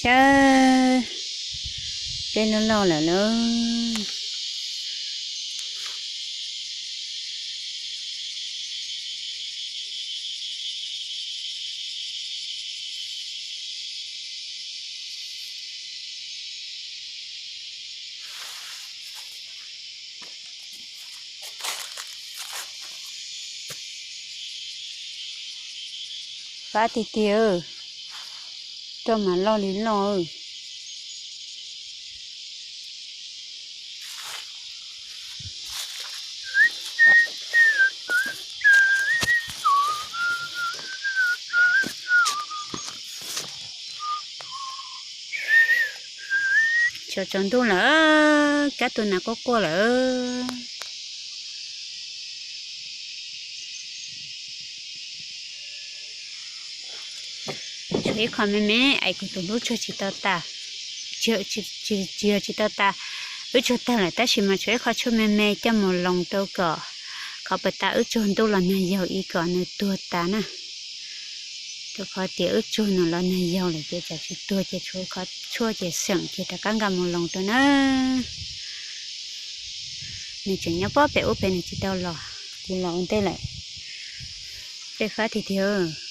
Cab, peb loj loj lawm lauj. Fab tiag tiag, roj mas loj li loj. Tsaus tsaus ntuj lawm, kab tus nas quaj quaj lawm. Tshuav ib qho me me es kuv tus lub tsuag tsis tau tas, tsis, tsis, tsis yog tsis tau tas, wb tsuag tag lawm tab sis mas tshuav ib qho tshuaj me me coj mus loos rau kom qhov puas tas wb tsuag ntuj los nag yaug ib kom nws tuag tas na. Rau qhov tias wb tsuag nws los nag yaug lawm ces tsam tsis tuag ces tshuav ib qho tshuaj ces xeem ces rov qab nqa mus loos rau na. Nws tseem nyob pob pem ub pem nws tsis tau los, tsis los ua ntej lawm. Peb fab tiag tiag.